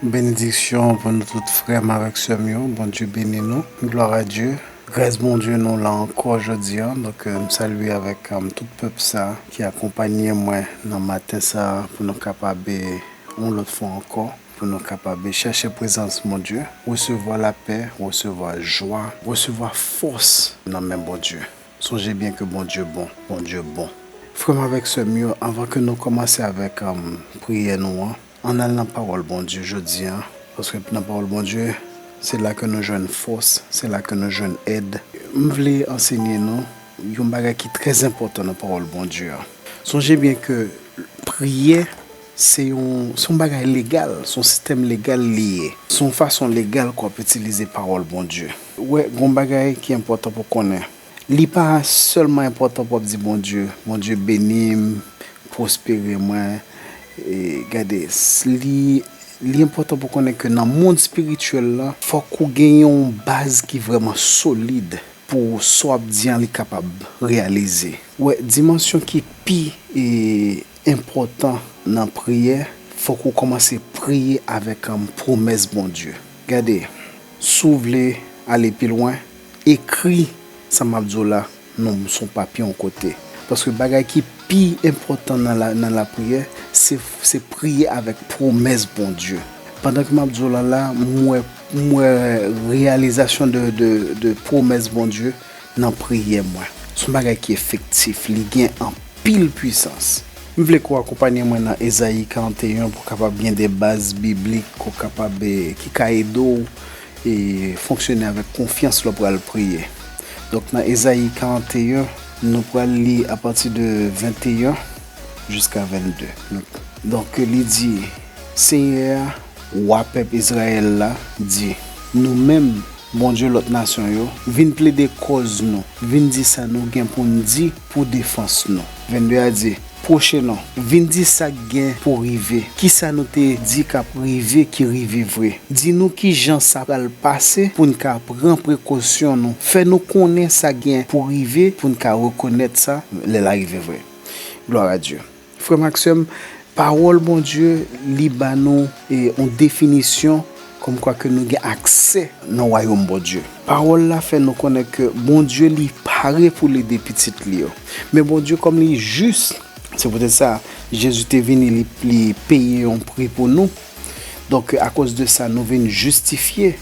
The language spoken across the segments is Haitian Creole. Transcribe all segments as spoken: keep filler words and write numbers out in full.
Benediksyon pou nou tout, frè m avèk sè m yo. Bondye beni nou. Glwa a Dye. Gras Bondye, nou la ankò jodi a. Donk, euh, m salye avèk, euh, tout pèp sa ki akonpanye mwen nan maten sa pou nou kapab, eh, yon lòt fwa ankò, pou nou kapab, eh, chèche prezans Bondye, resevwa lapè, resevwa jwa, resevwa fòs nan men Bondye. Sonje byen ke Bondye bon, Bondye bon. Frè m avèk sè m yo, anvan ke nou kòmanse avèk, um, priyè nou an, ann al nan pawòl Bondye jodi a, paske nan pawòl Bondye, se la ke nou jwenn fòs, se la ke nou jwenn èd. M vle ansenye nou yon bagay ki trè enpòtan nan pawòl Bondye a. Sonje byen ke priyè, se yon, se yon bagay legal, se yon sistèm legal li ye. Se yon fason legal ke w ap itilize pawòl Bondye. Ou wè, gen yon bagay ki enpòtan pou w konnen. Li pa sèlman enpòtan pou w ap di Bondye, Bondye beni m, pwospere mwen. E, gade, s-, li, li enpòtan pou w konnen ke nan mond espirityèl la, fòk ou gen yon baz ki vrèman solid pou sa w ap di an li kapab reyalize. Ou wè, dimansyon ki pi, e, enpòtan nan priyè, fòk ou kòmanse priye avèk, um, pwomès Bondye. Gade, si w vle ale pi lwen, ekri sa m ap di w la, non, sou papye yon kote. Paske bagay ki pi enpòtan nan la, nan lapriyè, se, se priye avèk pwomès Bondye. Pandan ke m ap di w la, la, m wè, m wè reyalizasyon de, de, de pwomès Bondye nan priyè mwen. Se yon bagay ki efektif, li gen anpil pwisans. M vle ke w akonpanye mwen nan Ezayi karanteyen pou w kapab gen de baz biblik ke w kapab, eh, ki ka ede w, eh, fonksyone avèk konfyans lè w pral priye. Donk, nan Ezayi karanteyen, nou pral li apati de venteyen jiska vennde. Donk, li di, Senyè a, Wa pèp Izrayèl la, di, Nou menm, Bondye lòt nasyon yo, vin plede kòz nou, vin di sa nou gen pou n di pou defans nou. Vennde a di, Pwoche non, vin di sa k gen pou rive. Kisa nou te di k ap rive ki rive vre? Di nou kijan sa pral pase pou n ka pran prekosyon nou. Fè nou konnen sa k gen pou rive pou n ka rekonèt sa lè l arive vre. Glwa a Dye. Frè m ak sè m, pawòl Bondye, li ba nou, e, yon definisyon kòmkwa ke nou gen aksè nan wayòm Bondye. Pawòl la fè nou konnen ke Bondye, li pare pou l ede pitit li yo. Men Bondye, kòm li jis, se poutèt sa, Jezi te vini, li, li peye yon pri pou nou. Donk, akoz de sa, nou vin jistifye.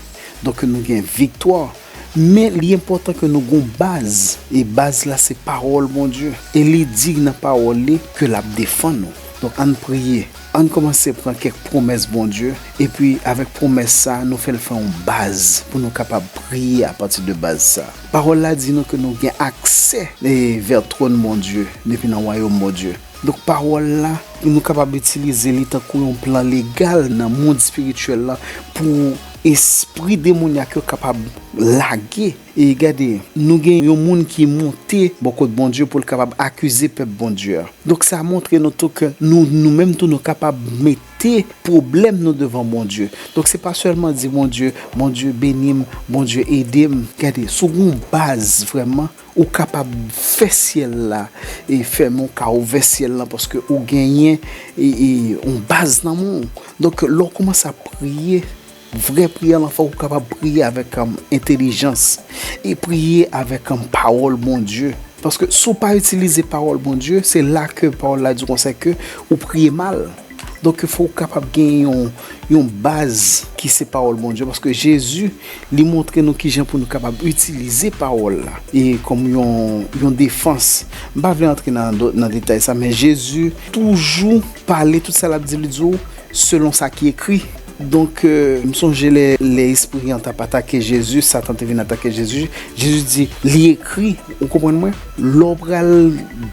Donk, nou gen viktwa. Men li enpòtan ke nou gon baz. E baz la, se pawòl Bondye. E li di nan pawòl li ke l ap defann nou. Donk, ann priye. Ann kòmanse pran kèk pwomès Bondye. Epi, avèk pwomès sa, nou fè l fè yon baz pou nou kapab priye apati de baz sa. Pawòl la di nou ke nou gen aksè, e, vè twòn Bondye, depi nan wayòm Bondye. Donk, pawòl la, nou kapab itilize li tankou yon plan legal nan mond espirityèl la pou espri demonyak yo kapab lage. E gade, nou gen yon moun ki monte bò kot Bondye pou l kapab akize pèp Bondye a. Donk, sa montre nou tou ke nou, nou menm tou, nou kapab mete pwoblèm nou devan Bondye. Donk, se pa sèlman di Bondye, Bondye beni m, Bondye ede m. Gade, si w gen yon baz vrèman, ou kapab fè syèl la e fèmen, ou ka ouvè syèl la paske ou genyen e, e, yon baz nan men w. Donk, lè w kòmanse ap priye, vrè priyè lan, fòk ou kapab priye avèk, um, entèlijans e priye avèk, um, pawòl Bondye. Paske si w pa itilize pawòl Bondye, se la ke pawòl la di konsa ke ou priye mal. Donk, fò w kapab gen yon, yon baz ki se pawòl Bondye, paske Jezi, li montre nou kijan pou nou kapab itilize pawòl la e kòm yon, yon defans. M pa vle antre nan, nan detay sa, men Jezi toujou pale, tout sa l ap di, li di w, selon sa ki ekri. Donk, euh, m sonje lè, lè espri an t ap atake Jezi, Satan te vin atake Jezi, Jezi di, li ekri, ou konprann mwen? Lè w pral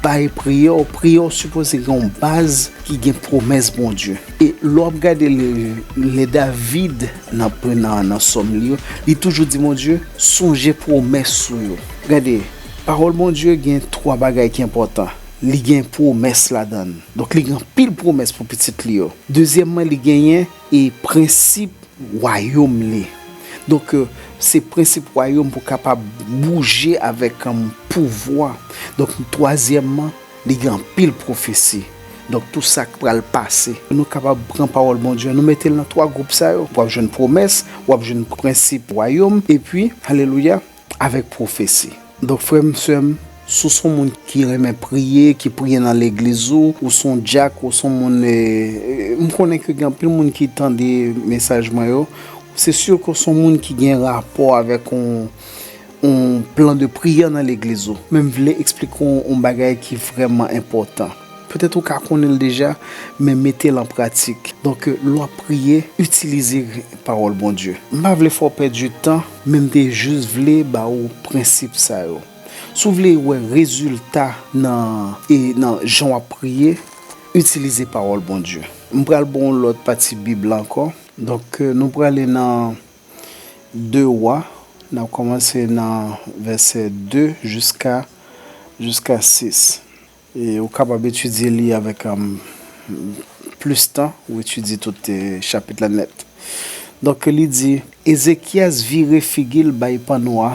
bay priyè w, priyè w sipoze gen yon baz ki gen pwomès Bondye. E lè w ap gade lè, lè David nan, nan, nan sòm li yo, li toujou di Bondye, sonje pwomès ou yo. Gade, pawòl Bondye gen twa bagay ki enpòtan. Li gen pwomès ladan l. Donk, li gen anpil pwomès pou pitit li yo. Dezyèmman, li genyen e prensip wayòm li. Donk, euh, se prensip wayòm pou kapab bouje avèk, um, pouvwa. Donk, twazyèmman, li gen anpil pwofesi. Donk, tou sa k pral pase. Nou kapab pran pawòl Bondye an, nou mete l nan twa gwoup sa yo. W ap jwenn pwomès, w ap jwenn prensip wayòm, epi, alelouya, avèk pwofesi. Donk, frè m, sè m, si w se yon moun ki renmen priye, ki priye nan legliz ou, ou se yon dyak, ou se yon moun, e, e, m konnen ke gen anpil moun ki tande mesaj mwen yo, se si ke w se yon moun ki gen rapò avèk yon, yon plan de priyè nan legliz ou. Men m vle eksplike w yon bagay ki vrèman enpòtan. Petèt ou ka konnen l deja, men mete l an pratik. Donk, lè w ap priye, itilize pawòl Bondye. M pa vle fè w pèdi tan, men m te jis vle ba ou prensip sa yo. Si w vle wè rezilta nan, e nan jan w ap priye, itilize pawòl Bondye. M pral ba w lòt pati Bib la ankò. Donk, nou prale nan de Wa. N ap kòmanse nan vèsè de jiska, jiska sis. E ou kapab etidye li avèk, um, plis tan, ou etidye tout, e, chapit la nèt. Donk, li di, Ezekyas vire figi l bay pano a,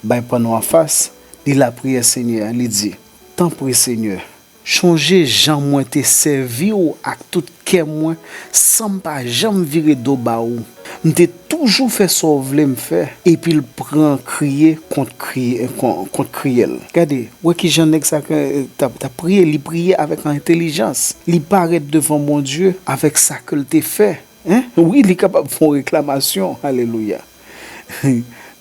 bay pano a fas, li lapriyè Senyè a, li di, Tanpri, Senyè, chonje jan mwen te sèvi w ak tout kè mwen, san m pa janm vire do ba ou. M te toujou fè sa w vle m fè, epi l pran kriye kont kriye, kon-, kont kriye l. Gade, wè kijan nèg sa t ap, t ap priye, li priye avèk entèlijans. Li parèt devan Bondye avèk sa ke l te fè. Hein? Wi, li kapab fè yon reklamasyon. Alelouya.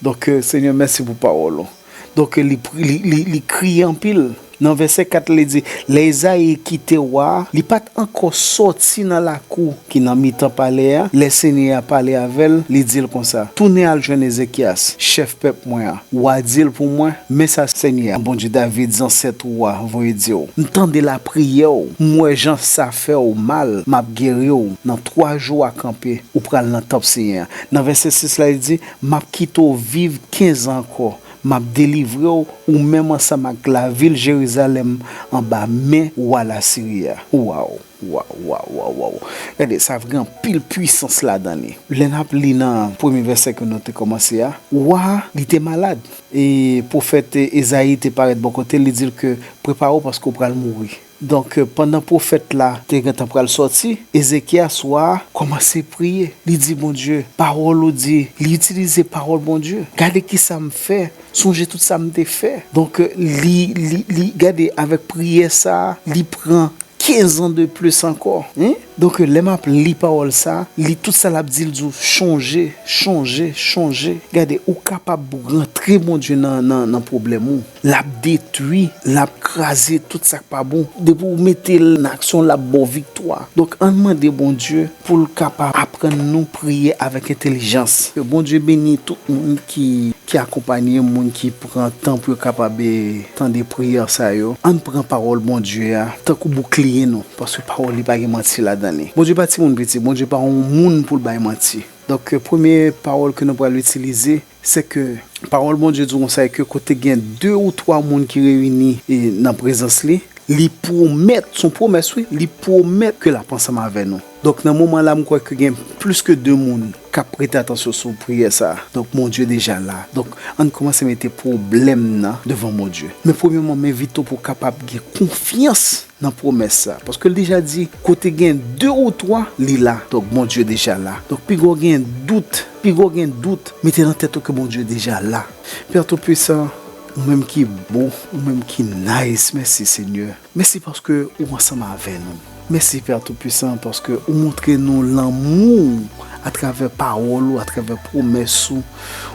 Donk, Senyè, mèsi pou pawòl ou. Donk, li, pri- li, li, li kriye anpil. Nan vèsè kat, li di, Lè Ezayi kite wa a, li pa t ankò sòti nan lakou ki nan mitan palè a. Lè Senyè a pale avè l, li di l konsa, Tounen al jwenn Ezekyas, chèf pèp mwen an. W a di l pou mwen, Men sa Senyè a, Bondye David, zansèt ou a, voye di w, M tande lapriyè w, m wè jan sa fè w mal, m ap geri w. Nan twa jou a kanpe, ou pral nan tanp Senyè a. Nan vèsè sis la, li di, M ap kite w viv kenz an ankò. M ap delivre w, ou menm ansanm ak lavil Jerizalèm, anba men wa Lasiri a. Waw, waw, waw, waw, waw. Gade, sa gen anpil pwisans ladan li. Lè n ap li nan premye vèsè ke nou te kòmanse a, wa a, li te malad. E pwofèt Ezayi te parèt bò kote l, li di l ke, Prepare w paske w pral mouri. Donk, pandan pwofèt la te gentan pral sòti, Ezekyas wa a kòmanse priye. Li di Bondye, pawòl ou di, li itilize pawòl Bondye. Gade kisa m fè, sonje tout sa m te fè. Donk, li, li, li, gade, avèk priyè sa a, li pran kenz an de plis ankò. Hein? Donk, lè m ap li pawòl sa, li tout sa l ap di, l di w chonje, chonje, chonje. Gade, ou kapab rantre Bondye nan, nan, nan pwoblèm ou. L ap detwi, l ap kraze tout sa k pa bon. Depi w mete l nan aksyon, l ap ba w viktwa. Donk, ann mande Bondye pou l kapab aprann nou priye avèk entèlijans. Ke Bondye beni tout moun ki, ki akonpanye, moun ki pran tan pou yo kapab, e, tande priyè sa yo. Ann pran pawòl Bondye a tankou boukliye nou, paske pawòl li pa gen manti ladan li. Bondye pa timoun piti, Bondye pa yon moun pou l bay manti. Donk, premye pawòl ke nou pral itilize, se ke pawòl Bondye di konsa, ke kote gen de ou twa moun ki reyini, e, nan prezans li, li pwomèt, se yon pwomès, wi, li pwomèt ke l ap ansanm avè nou. Donk, nan moman la, m kwè ke gen plis ke de moun k ap prete atansyon sou priyè sa a. Donk, Bondye deja la. Donk, ann kòmanse mete pwoblèm nan devan Bondye. Men premyèman, m envite w pou w kapab gen konfyans nan pwomès sa. Paske l deja di, kote gen de ou twa, li la. Donk, Bondye deja la. Donk, piga w gen dout, piga w gen dout, mete nan tèt ou ke Bondye deja la. Pè Toupisan, ou menm ki bon, ou menm ki nice, mèsi Senyè. Mèsi paske ou ansanm avè nou. Mèsi, Pè Toupisan, paske ou montre nou lanmou w atravè pawòl ou, atravè pwomès ou.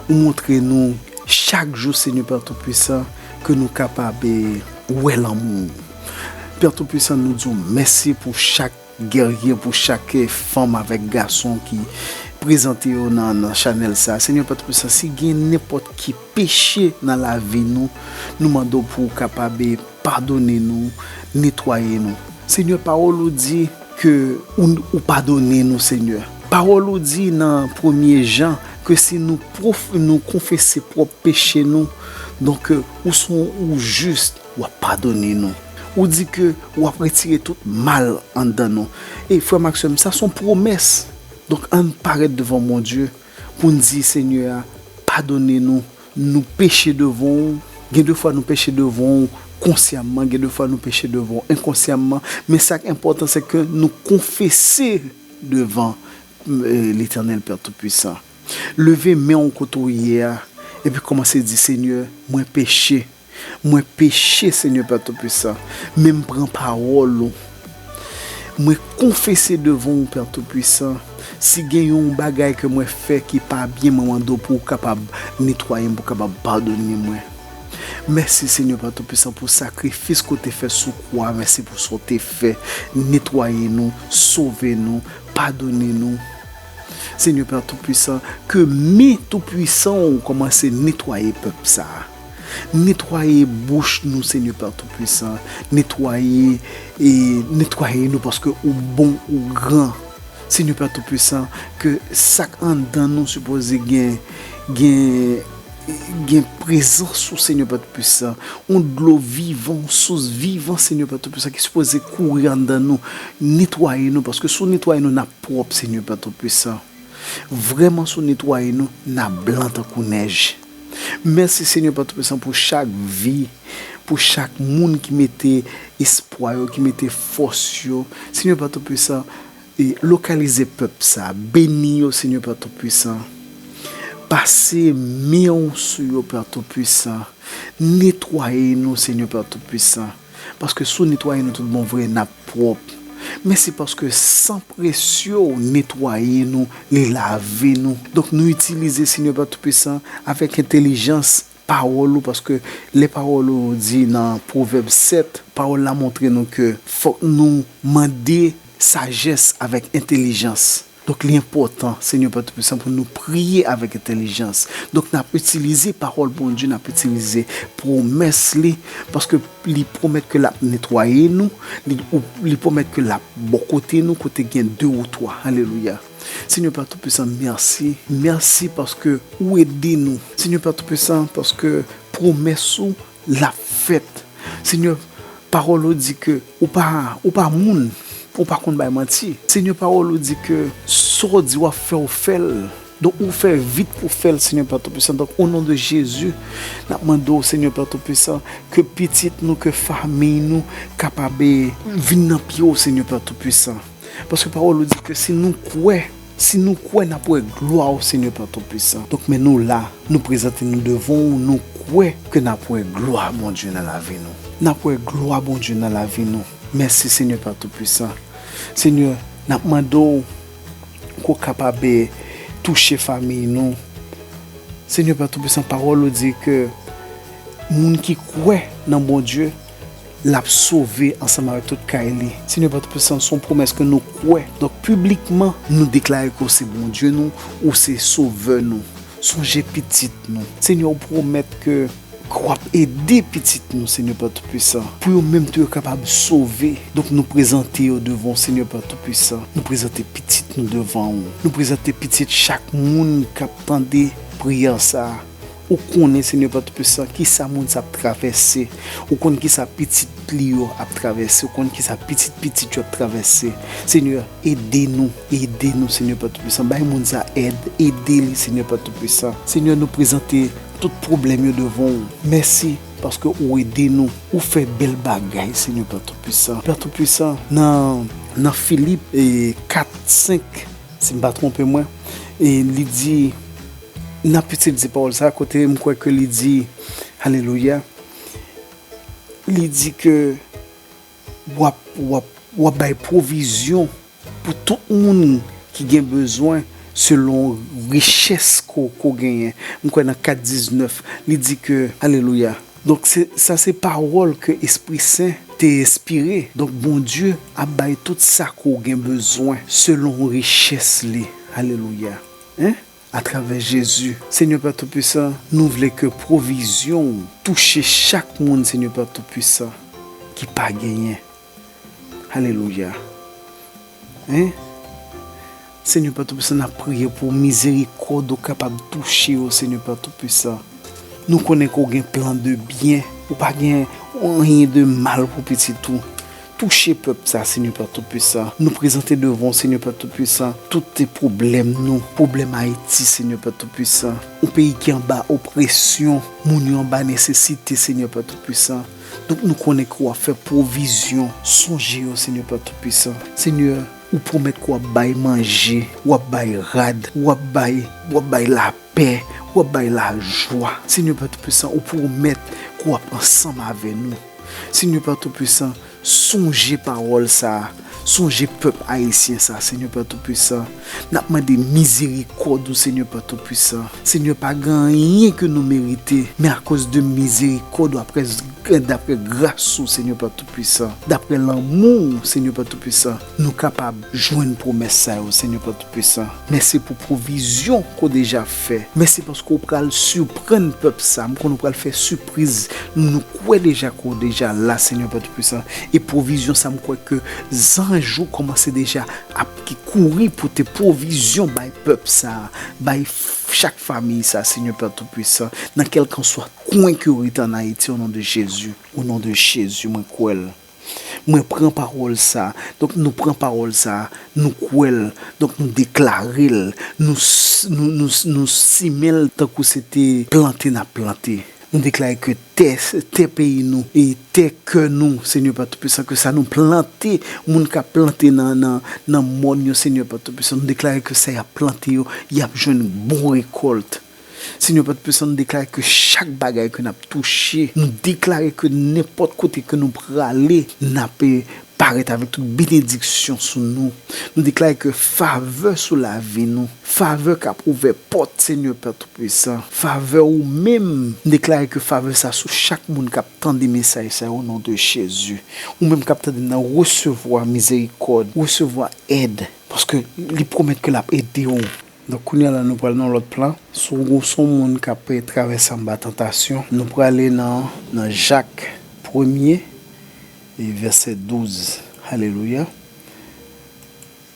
Ou montre nou chak jou, Senyè Pè Toupisan, ke nou kapab, e, wè lanmou w. Pè Toupisan, nou di w mèsi pou chak gèrye, pou chak, e, fanm avèk gason ki prezante yo nan, nan chanèl sa. Senyè Pè Toupisan, si gen nenpòt ki peche nan lavi nou, nou mande w pou w kapab, e, padone nou, netwaye nou. Senyè, pawòl ou di ke ou, ou padone nou, Senyè. Pawòl ou di nan premye Jan ke si nou pwof-, nou konfese pwòp peche nou, donk, ou se yon, ou jis, w ap padone nou. Ou di ke w ap retire tout mal anndan nou. E frè m ak sè m, sa se yon pwomès. Donk, ann parèt devan Bondye pou n di, Senyè a, padone nou. Nou peche devan w. Gen de fwa nou peche devan w, konsyamman, gen de fwa nou peche devan w enkonsyamman, men sa k enpòtan, se ke nou konfese devan, eh, Letènèl, Pè Toupisan. Leve men w kote w ye a, epi kòmanse di, Senyè, mwen peche. Mwen peche, Senyè Pè Toupisan, men m pran pawòl ou. Mwen konfese devan w, Pè Toupisan, si gen yon bagay ke mwen fè ki pa byen, mwen mande w pou w kapab netwaye m, pou w kapab padone mwen. Mèsi, Senyè Pè Toupisan, pou sakrifis ke w te fè sou kwa a. Mèsi pou sa w te fè. Netwaye nou, sove nou, padone nou. Senyè Pè Toupisan, ke men Toupisan w kòmanse netwaye pèp sa a. Netwaye bouch nou, Senyè Pè Toupisan. Netwaye, e, netwaye nou, paske ou bon, ou gran. Senyè Pè Toupisan, ke sa k anndan nou sipoze gen, gen, gen prezans ou, Senyè Pè Toupisan. Yon dlo vivan, yon sous vivan, Senyè Pè Toupisan, ki sipoze kouri anndan nou, netwaye nou, paske si w netwaye nou, n ap pwòp, Senyè Pè Toupisan. Vrèman, si w netwaye nou, n ap blan tankou nèj. Mèsi, Senyè Pè Toupisan, pou chak vi, pou chak moun ki mete espwa yo, ki mete fòs yo. Senyè Pè Toupisan, e lokalize pèp sa, beni yo, Senyè Pè Toupisan. Pase men w sou yo, Pè Toupisan. Netwaye nou, Senyè Pè Toupisan. Paske si w netwaye nou tout bon vre, n ap pwòp. Mèsi paske san presye w netwaye nou, li lave nou. Donk, nou itilize, Senyè Pè Toupisan, avèk entèlijans pawòl ou, paske lè pawòl ou di nan Pwovèb sèt, pawòl la montre nou ke fòk nou mande sajès avèk entèlijans. Donk, li enpòtan, Senyè Pè Toupisan, pou nou priye avèk entèlijans. Donk, n ap itilize pawòl Bondye, n ap itilize pwomès li, paske li pwomèt ke l ap netwaye nou, li, ou, li pwomèt ke l ap bò kote nou, kote gen de ou twa. Alelouya. Senyè Pè Toupisan, mèsi. Mèsi paske ou ede nou. Senyè Pè Toupisan, paske pwomès ou, l ap fèt. Senyè, pawòl ou di ke ou pa, ou pa moun, ou pa konn bay manti. Senyè, pawòl ou di ke sa w di w ap fè, ou fè l. Donk, ou fè vit pou fè l, Senyè Pè Toupisan. Donk, o non de Jezi, n ap mande w, Senyè Pè Toupisan, ke pitit nou, ke fanmi nou kapab, eh, vin nan pye w, Senyè Pè Toupisan. Paske pawòl ou di ke si nou kwè, si nou kwè, n ap wè glwa w, Senyè Pè Toupisan. Donk, men nou la, nou prezante nou devan w, nou kwè ke n ap wè glwa Bondye nan lavi nou. N ap wè glwa Bondye nan lavi nou. Mèsi, Senyè Pè Toupisan. Senyè, n ap mande w ke w kapab, eh, touche fanmi nou. Senyè Pè Toupisan, pawòl ou di ke moun ki kwè nan Bondye, l ap sove ansanm avèk tout kay li. Senyè Pè Toupisan, se yon pwomès ke nou kwè. Donk, piblikman, nou deklare ke w se Bondye nou, ou se Sovè nou. Sonje pitit nou. Senyè, ou pwomèt ke ke w ap ede pitit nou, Senyè Pè Toupisan, pou yo menm tou yo kapab sove. Donk, nou prezante yo devan w, Senyè Pè Toupisan. Nou prezante pitit nou devan w. Nou prezante pitit chak moun k ap tande priyè sa a. Ou konnen, Senyè Pè Toupisan, kisa moun sa ap travèse. Ou konn kisa pitit li yo ap travèse. Ou konn kisa pitit pitit yo ap travèse. Senyè, ede nou, ede nou, Senyè Pè Toupisan. Bay moun sa èd, ede li, Senyè Pè Toupisan. Senyè, nou prezante tout pwoblèm yo devan w. Mèsi, paske ou ede nou, ou fè bèl bagay, Senyè Pè Toupisan. Pè Toupisan, nan, nan Filip, e, kat, senk, si m pa twonpe mwen, e li di, n ap itilize pawòl sa, kote m kwè ke li di, alelouya, li di ke w ap, w ap, w ap bay pwovizyon pou tout moun ki gen bezwen selon richès ke w, ke w genyen. M kwè nan kat diznèf, li di ke, alelouya. Donk, se, sa se pawòl ke Espri Sen te enspire. Donk, Bondye ap bay tout sa ke w gen bezwen selon richès li. Alelouya. Hein? Atravè Jezi. Senyè Pè Toupisan, nou vle ke pwovizyon w touche chak moun, Senyè Pè Toupisan, ki pa genyen. Alelouya. Hein? Senyè Pè Toupisan, n ap priye pou mizerikòd ou kapab touche yo, Senyè Pè Toupisan. Nou konnen ke w gen plan de byen, ou pa gen anyen de mal pou pitit ou. Touche pèp sa, Senyè Pè Toupisan. Nou prezante devan w, Senyè Pè Toupisan, tout pwoblèm nou, pwoblèm Ayiti, Senyè Pè Toupisan. Yon peyi ki anba opresyon, moun yo anba nesesite, Senyè Pè Toupisan. Donk, nou konnen ke w ap fè pwovizyon. Sonje yo, Senyè Pè Toupisan. Senyè, ou pwomèt ke w ap bay manje, w ap bay rad, w ap bay, w ap bay lapè, w ap bay lajwa. Senyè Pè Toupisan, ou pwomèt ke w ap ansanm avè nou. Senyè Pè Toupisan, sonje pawòl sa a. Sonje pèp ayisyen sa a, Senyè Pè Toupisan. N ap mande mizerikòd ou, Senyè Pè Toupisan. Senyè, pa gen anyen ke nou merite, men akoz de mizerikòd ou, aprè, daprè gras ou, Senyè Pè Toupisan, daprè lanmou ou, Senyè Pè Toupisan, nou kapab jwenn pwomès sa yo, Senyè Pè Toupisan. Mèsi pou pwovizyon ke w deja fè. Mèsi paske w pral siprann pèp sa. M konnen w pral fè sipriz. Nou kwè deja ke w deja la, Senyè Pè Toupisan. E pwovizyon sa, m kwè ke zanj ou kòmanse deja ap ki kouri pote pwovizyon bay pèp sa, bay f-, chak fanmi sa, Senyè Pè Toupisan, nan kèlkanswa kwen ke yo rete ann Ayiti, o non de Jezi, o non de Jezi, mwen kwè l. Mwen pran pawòl sa. Donk, nou pran pawòl sa, nou kwè l. Donk, nou deklare l. Nou s-, nou, nou, nou simen l tankou se te plante n ap plante. Nou deklare ke tè, tè peyi nou, e tè kè nou, Senyè Pè Toupisan, ke sa nou plante, moun k ap plante nan, nan, nan mòn yo, Senyè Pè Toupisan, nou deklare ke sa y ap plante yo, y ap jwenn bon rekòlt. Senyè Pè Toupisan, nou deklare ke chak bagay ke n ap touche, nou deklare ke nenpòt kote ke nou prale, n ap, eh, parèt avèk tout benediksyon sou nou. Nou deklare ke favè sou lavi nou, favè k ap ouvè pòt, Senyè Pè Toupisan, favè ou menm, nou deklare ke favè sa sou chak moun k ap tande mesaj sa yo, o non de Jezi. Ou menm k ap tande m nan, resevwa mizerikòd, resevwa èd, paske li pwomèt ke l ap ede w. Donk, kounye a la, nou pral nan lòt plan. Si w se yon moun k ap travèse anba tantasyon, nou prale nan, nan Jak premye, e vèsè douz. Alelouya.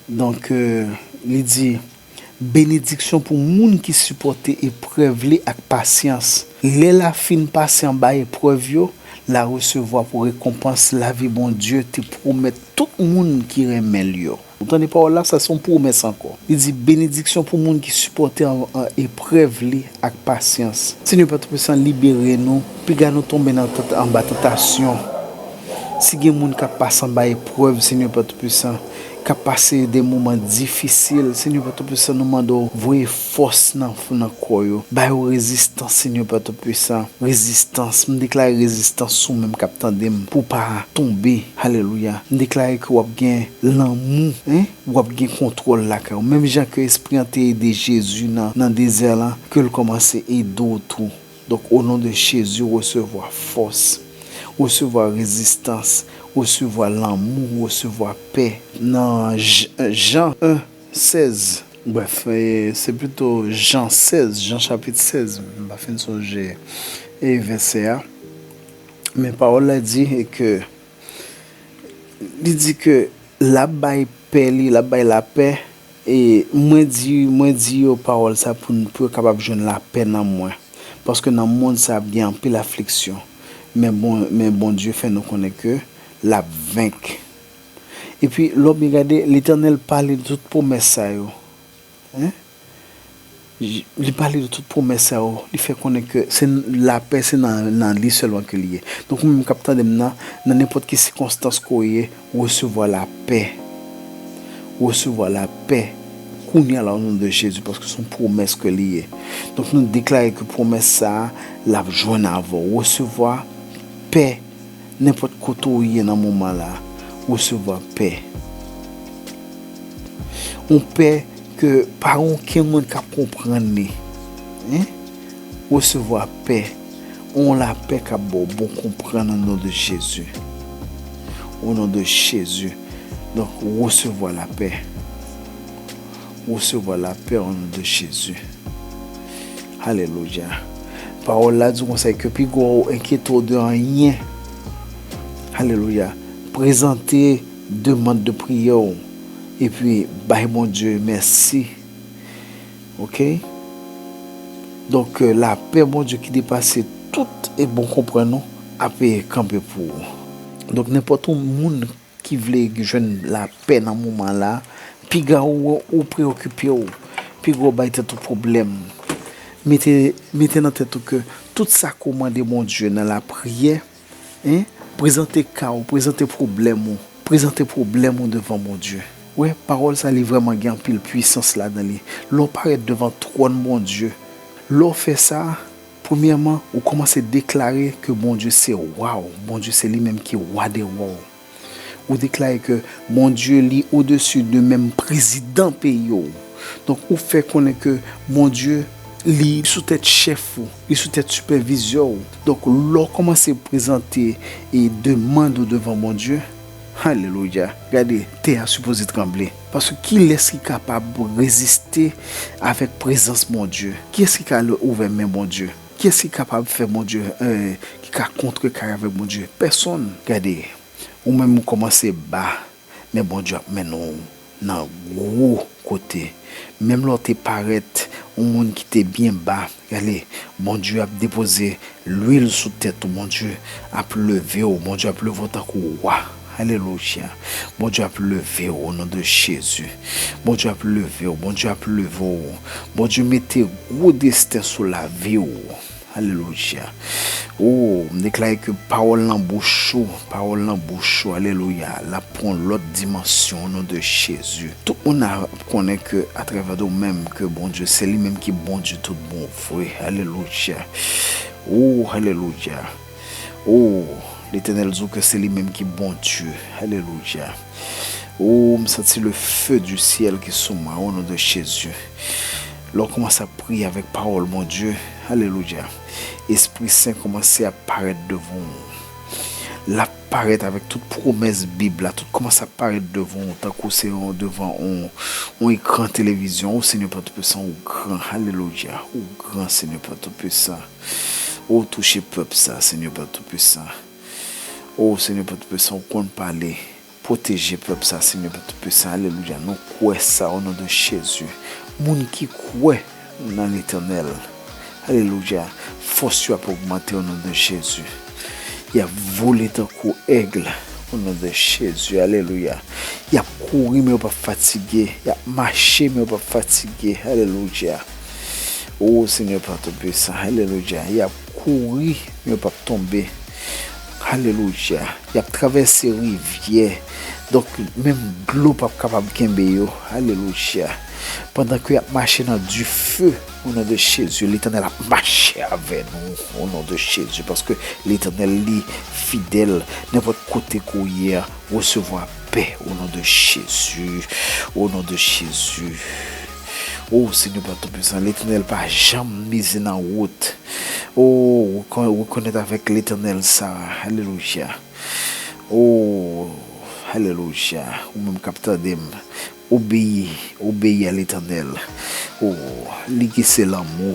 Donk, euh, li di, benediksyon pou moun ki sipòte eprèv li ak pasyans. Lè l a fin pase anba eprèv yo, l a resevwa pou rekonpans lavi Bondye te pwomèt tout moun ki renmen l yo. Ou tande pawòl la, sa se yon pwomès ankò. Li di, benediksyon pou moun ki sipòte an, an eprèv li ak pasyans. Senyè Pè Toupisan, libere nou. Piga nou tonbe nan tant-, anba tantasyon. Si gen moun k ap pase anba eprèv, Senyè Pè Toupisan, k ap pase de moman difisil, Senyè Pè Toupisan, nou mande w voye fòs nan, nan kò yo. Ba yo rezistans, Senyè Pè Toupisan. Rezistans. M deklare rezistans sou ou menm k ap tande m, pou w pa tonbe. Alelouya. M deklare ke w ap gen lanmou, en, w ap gen kontwòl lakay ou. Menm jan ke Espri an te ede Jezi nan, nan dezè lan, ke l kòmanse ede w tou. Donk, o non de Jezi, resevwa fòs, resevwa rezistans, resevwa lanmou, resevwa pè. Nan J-, Jan en sèz, brèf, e, se plito Jan sèz, Jan chapit sèz, m pa fin sonje, e, vèsè a. Men pawòl la di, e ke, li di ke l ap bay pè li, l ap bay lapè. E mwen di, mwen di yo pawòl sa pou n, pou yo kapab jwenn lapè nan mwen. Paske nan mond sa ap gen anpil afliksyon. Men Bon, men Bondye fè nou konnen ke l ap venk. Epi, lè w byen gade, Letènèl pale de tout pwomès sa yo. Hein? J-, li pale de tout pwomès sa yo, li fè konnen ke se n-, lapè se nan, nan li sèlman ke li ye. Donk, ou menm k ap tande m nan, nan nenpòt ki sikonstans ke w ye, resevwa lapè. Resevwa lapè kounye a la, o non de Jezi, paske se yon pwomès ke li ye. Donk, nou deklare ke pwomès sa a, l ap jwenn avè w. Resevwa pè. Nenpòt kote w ye nan moman la, resevwa pè. Yon pè ke pa gen okenn moun k ap konprann li. Hein? Resevwa pè. Yon lapè k ap ba w bon konprann o non de Jezi. O non de Jezi. Donk, resevwa lapè. Resevwa lapè o non de Jezi. Alelouya. Pawòl la di konsa ke pi gwo enkyete w de anyen. Alelouya. Prezante demann de priyè w. Epi bay Bondye mèsi. Oke? Donk, lapè Bondye ki depase tout e bon konprann nou ap kanpe pou ou. Donk, nenpòt yon moun ki vle jwenn lapè nan moman la, piga ou, ou preyokipe w, piga w bay tèt ou pwoblèm. Mete, mete nan tèt ou ke tout sa ke w mande Bondye nan lapriyè, en, Prezante ka w, prezante pwoblèm ou, prezante pwoblèm ou devan Bondye. Wè, pawòl sa li vrèman gen anpil pwisans ladan li. Lè w parèt devan twòn Bondye, lè w fè sa, premyèman, ou kòmanse deklare ke Bondye se wa w, Bondye se li menm ki wa dè wa w. Ou deklare ke Bondye li odesi de menm prezidan peyi w. Donk, ou fè konnen ke Bondye li sou tèt chèf ou, li sou tèt sipèvizè w. Donk, lè w kòmanse prezante e demann ou devan Bondye, alelouya, gade, tè a sipoze tranble. Paske kilès ki kapab reziste avèk prezans Bondye? Kiyès ki ka ouvè men Bondye? Kiyès ki kapab fè Bondye, eh, ki ka kontrekare avèk Bondye? Pèsonn. Gade, ou menm ou kòmanse ba, men Bondye ap mennen w nan gwo kote. Menm lè w te parèt yon moun ki te byen ba, gade, Bondye ap depoze lwil sou tèt ou, Bondye ap leve w, Bondye ap leve w tankou wa. Alelouya. Bondye ap leve w o non de Jezi. Bondye ap leve w, Bondye ap leve w. Bondye mete gwo desten sou lavi w. Alelouya. O, m deklare ke pawòl nan bouch ou, pawòl nan bouch ou, alelouya, l ap pran yon lòt dimansyon o non de Jezi. Tout moun ap konnen ke atravè de w menm ke Bondye, se li menm ki Bondye tout bon vre. Alelouya. O, alelouya. O, Letènèl di w ke se li menm ki Bondye. Alelouya. O, m santi le feu du ciel ki sou mwen, o non de Jezi. Lè w kòmanse ap priye avèk pawòl Bondye, alelouya, Espri Sen kòmanse ap parèt devan w. L ap parèt avèk tout pwomès Bib la, tout kòmanse ap parèt devan w, tankou se yon, devan yon, yon ekran televizyon. O Senyè Pè Toupisan, ou gran, alelouya, ou gran, Senyè Pè Toupisan. O, touche pèp sa, Senyè Pè Toupisan. O, Senyè Pè Toupisan, ou konn pale. Pwoteje pèp sa, Senyè Pè Toupisan. Alelouya. Nou kwè sa, o non de Jezi. Moun ki kwè nan Letènèl, alelouya, fòs yo ap ogmante, o non de Jezi. Y ap vole tankou èg, o non de Jezi. Alelouya. Y ap kouri, men yo p ap fatige. Y ap mache, men yo p ap fatige. Alelouya. O Senyè Pè Toupisan, alelouya. Y ap kouri, men yo p ap tonbe. Alelouya. Y ap travèse rivyè. Donk, menm dlo p ap kapab kenbe yo. Alelouya. Pandan ke y ap mache nan dife, o non de Jezi, Letènèl ap mache avè nou, o non de Jezi, paske Letènèl, li fidèl. Nenpòt kote ke w ye a, resevwa pè, o non de Jezi, o non de Jezi. O Senyè Pè Toupisan, Letènèl pa janm mize nan wout. O, rekon-, rekonèt avèk Letènèl sa, alelouya. O, alelouya. Ou menm k ap tande m, obeyi, obeyi a Letènèl. O, li ki se lanmou.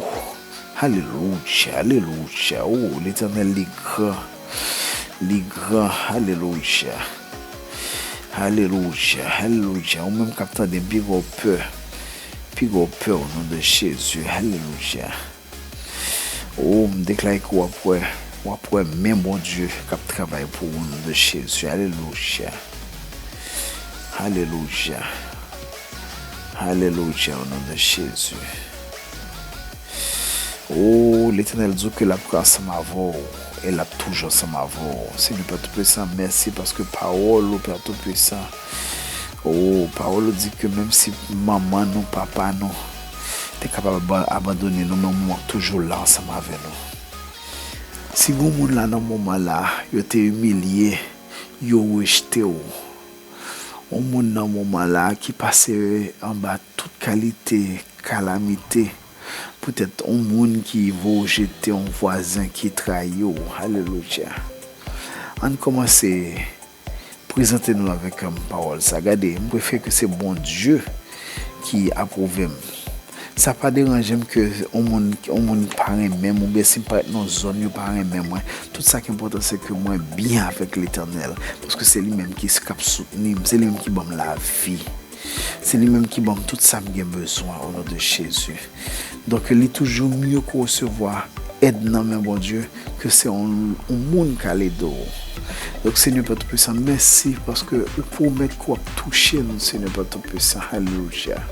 Alelouya, alelouya. O, Letènèl, li gran. Li gran, alelouya. Alelouya, alelouya. Ou menm k ap tande m, piga w pè. Piga w pè, o non de Jezi. Alelouya. O, m deklare ke w ap wè, w ap wè men Bondye k ap travay pou ou, o non de Jezi. Alelouya. Alelouya. Alelouya, o non de Jezi. O, Letènèl di w ke l ap ansanm avè w, e l ap toujou ansanm avè w. Senyè Pè Toupisan, mèsi paske pawòl ou, Pè Toupisan. O, pawòl ou di ke menm si manman nou, papa nou te kapab aba-, abandone nou, men w toujou la ansanm avè nou. Si gon moun la nan moman la, yo te imilye, yo rejte w. Yon moun nan moman la ki pase anba tout kalite kalamite, poutèt yon moun ki voye w jete, yon vwazen ki trayi w. Alelouya. Ann kòmanse prezante nou avèk, um, pawòl sa. Gade, m prefere ke se Bondye ki apwouve m. Sa pa deranje m ke yon moun, yon moun pa renmen m, oubyen si m parèt nan yon zòn, yo pa renmen mwen. Tout sa ki enpòtan, se ke mwen byen avèk Letènèl, paske se li menm ki, k ap soutni m, se li menm ki ban m lavi. Se li menm ki ban m tout sa m gen bezwen, o non de Jezi. Donk, li toujou mye ke w resevwa èd nan men Bondye ke se yon, yon moun k al ede w. Donk, Senyè Pè Toupisan, mèsi paske ou pwomèt ke w ap touche nou, Senyè Pè Toupisan. Alelouya.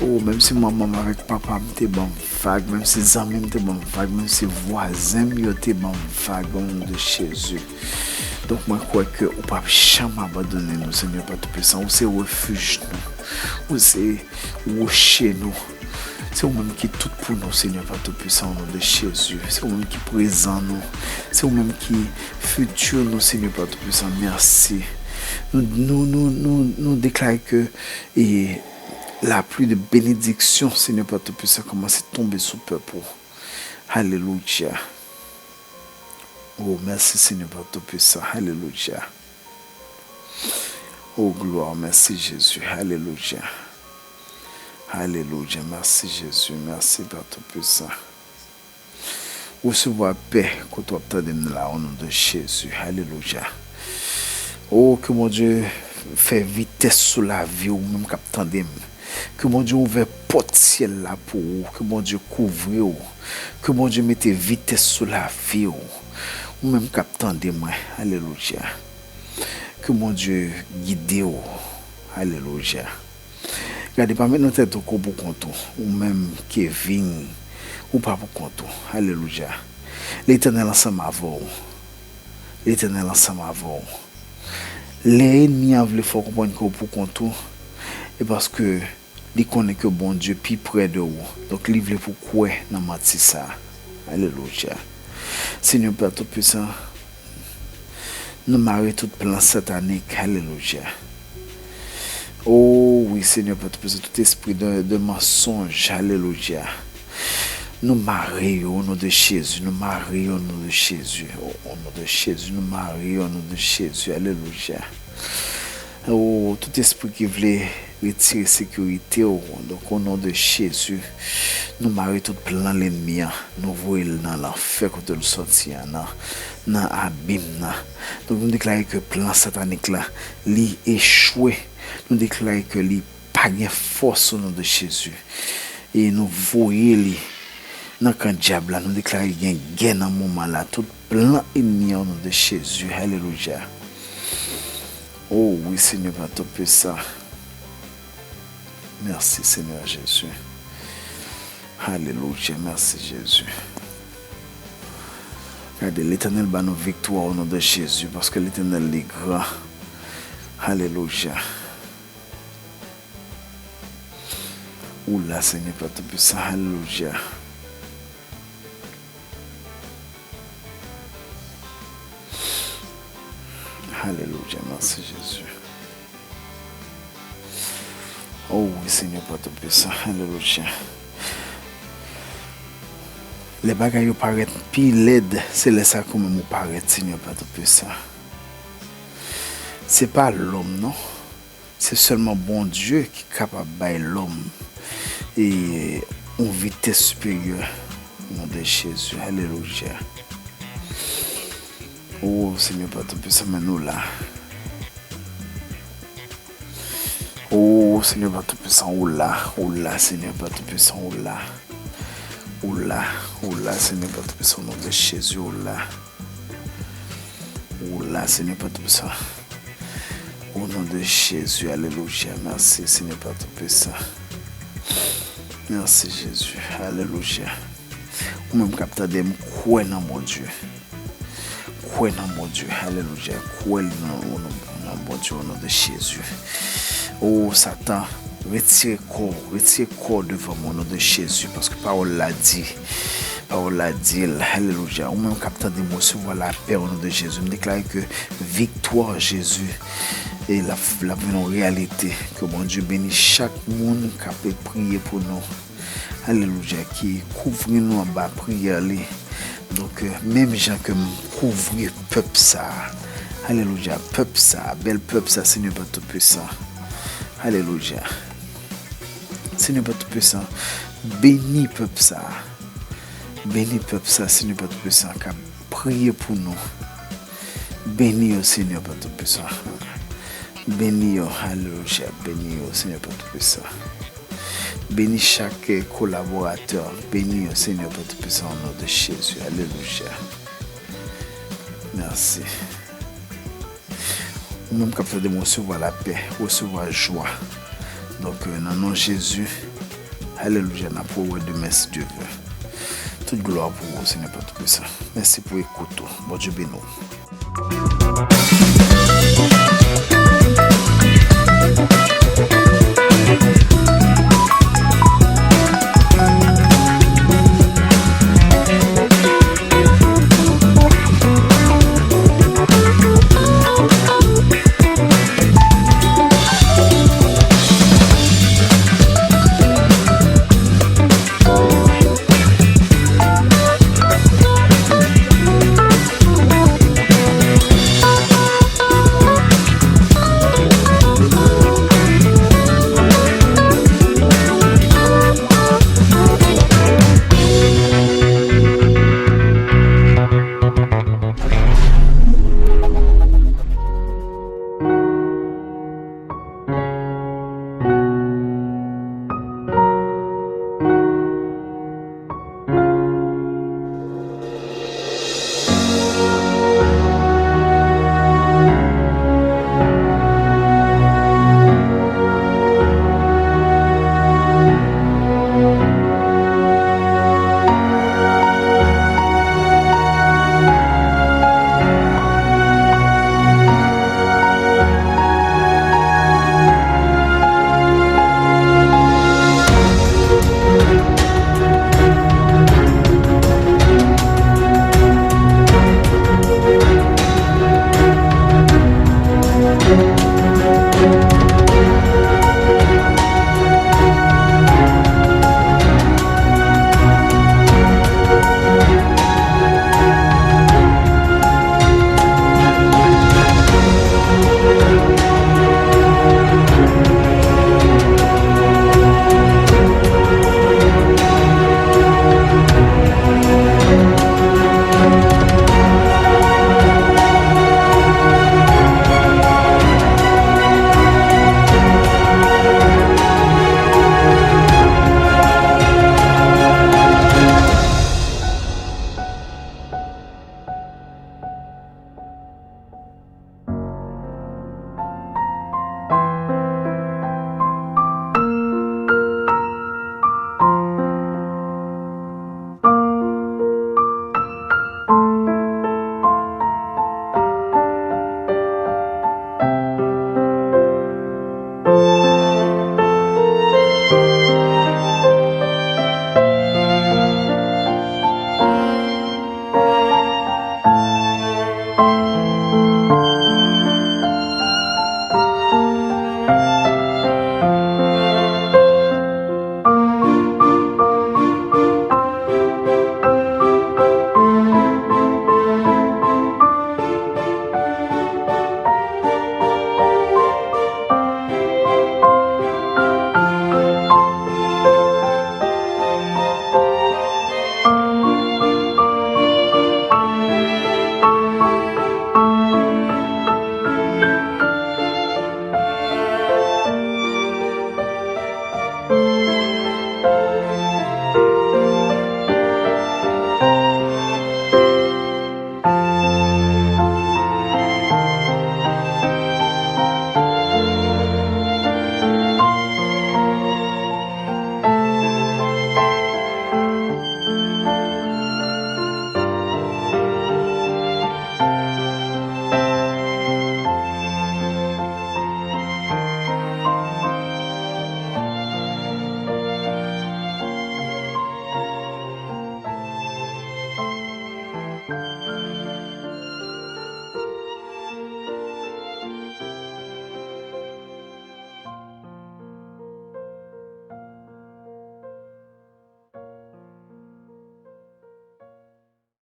O, menm si manman m avèk papa m te ban m vag, menm si zanmi m te ban m vag, menm si vwazen m yo te ban m vag, o non de Jezi. Donk, mwen kwè ke ou p ap janm abandone nou, Senyè Pè Toupisan. Ou se refij nou. Ou se woche nou. Se ou menm ki tout pou nou, Senyè Pè Toupisan, o non de Jezi. Se ou menm ki prezan nou. Se ou menm ki fiti nou, Senyè Pè Toupisan. Mèsi. Nou, nou, nou, nou, nou deklare ke, e, lapli de benediksyon, Senyè Pè Toupisan, kòmanse tonbe sou pèp ou. Alelouya. O, mèsi, Senyè Pè Toupisan. Alelouya. O, glwa, mèsi, Jezi. Alelouya. Alelouya. Mèsi, Jezi. Mèsi, Pè Toupisan. Resevwa pè kote w ap tande m nan la, o non de Jezi. Alelouya. O, ke Bondye fè vitès sou lavi w, ou menm k ap tande m. Ke Bondye ouvè pòt syèl la pou ou. Ke Bondye kouvri w. Ke Bondye mete vitès sou lavi w. Ou menm k ap tande mwen. Alelouya. Ke Bondye gide w. Alelouya. Gade, pa met nan tèt ou ke w pou kont ou. Ou menm, Kevin, ou pa pou kont ou. Alelouya. Letènèl ansanm avè w. Letènèl ansanm avè w. Lè ènmi an vle fè w konprann ke w pou kont ou, e paske li konnen ke Bondye pi prè de ou. Donk, li vle pou w kwè nan manti sa a. Alelouya. Senyè Pè Toupisan, nou mare tout plan satanik. Alelouya. O wi, Senyè Pè Toupisan, tout espri de, de mansonj. Alelouya. Nou mare yo o non de Jezi. Nou mare yo o non de Jezi. O, o non de Jezi, nou mare yo o non de Jezi. Alelouya. O, tout espri ki vle retire sekirite w, donk, o non de Jezi, nou mare tout plan lènmi an, nou voye l nan lanfè kote l sòti an, nan, nan abim nan. Donk, nou deklare ke plan satanik la, li echwe. Nou deklare ke li pa gen fòs o non de Jezi. E nou voye li nan kan dyab la. Nou deklare gen gè nan moman la. Tout plan ènmi an o non de Jezi. Alelouya. O wi, Senyè Pè Toupisan. Mèsi, Senyè Jezi. Alelouya. Mèsi, Jezi. Gade, Letènèl ba nou viktwa o non de Jezi, paske Letènèl li gran. Alelouya. Ou la, Senyè Pè Toupisan. Alelouya. Alelouya. Mèsi, Jezi. O wi, Senyè Pè Toupisan. Alelouya. Lè bagay yo parèt pi lèd, se lè sa ke ou menm ou parèt, Senyè Pè Toupisan. Se pa lòm, non. Se sèlman Bondye ki kapab bay lòm e yon vitès siperyè. O non de Jezi, alelouya. O Senyè Pè Toupisan, men nou la. O Senyè Pè Toupisan, ou la, ou la, Senyè Pè Toupisan, ou la. Ou la, ou la, Senyè Pè Toupisan, o non de Jezi, ou la. Ou la, Senyè Pè Toupisan. O non de Jezi, alelouya. Mèsi, Senyè Pè Toupisan. Mèsi, Jezi, alelouya. Ou menm k ap tande m, kwè nan Bondye. Kwè nan Bondye, alelouya. Kwè nan, nan, nan Bondye, o non de Jezi. O Satan, retire kò w, retire kò w devan mwen, o non de Jezi, paske pawòl la di, pawòl la di l, alelouya. Ou menm k ap tande m, resevwa lapè o non de Jezi. M deklare ke viktwa Jezi, e l ap, l ap vin yon reyalite. Ke Bondye beni chak moun k ap priye pou nou. Alelouya, ki kouvri nou anba priyè li. Donk, euh, menm jan ke m kouvri pèp sa a. Alelouya, pèp sa a, bèl pèp sa a, Senyè Pè Toupisan. Alelouya. Senyè Pè Toupisan, beni pèp sa a. Beni pèp sa a, Senyè Pè Toupisan, k ap priye pou nou. Beni yo, Senyè Pè Toupisan. Beni yo, alelouya. Beni yo, Senyè Pè Toupisan. Beni chak, eh, kolaboratè. Beni yo, Senyè Pè Toupisan, o non de Jezi. Alelouya. Mèsi. Ou menm k ap tande m, resevwa lapè, resevwa jwa. Donk, euh, nan non Jezi, Alelouya, n ap wè demen si Dye vle. Tout glwa pou ou, Senyè Pè Toupisan. Mèsi pou ekout ou. Bondye beni w.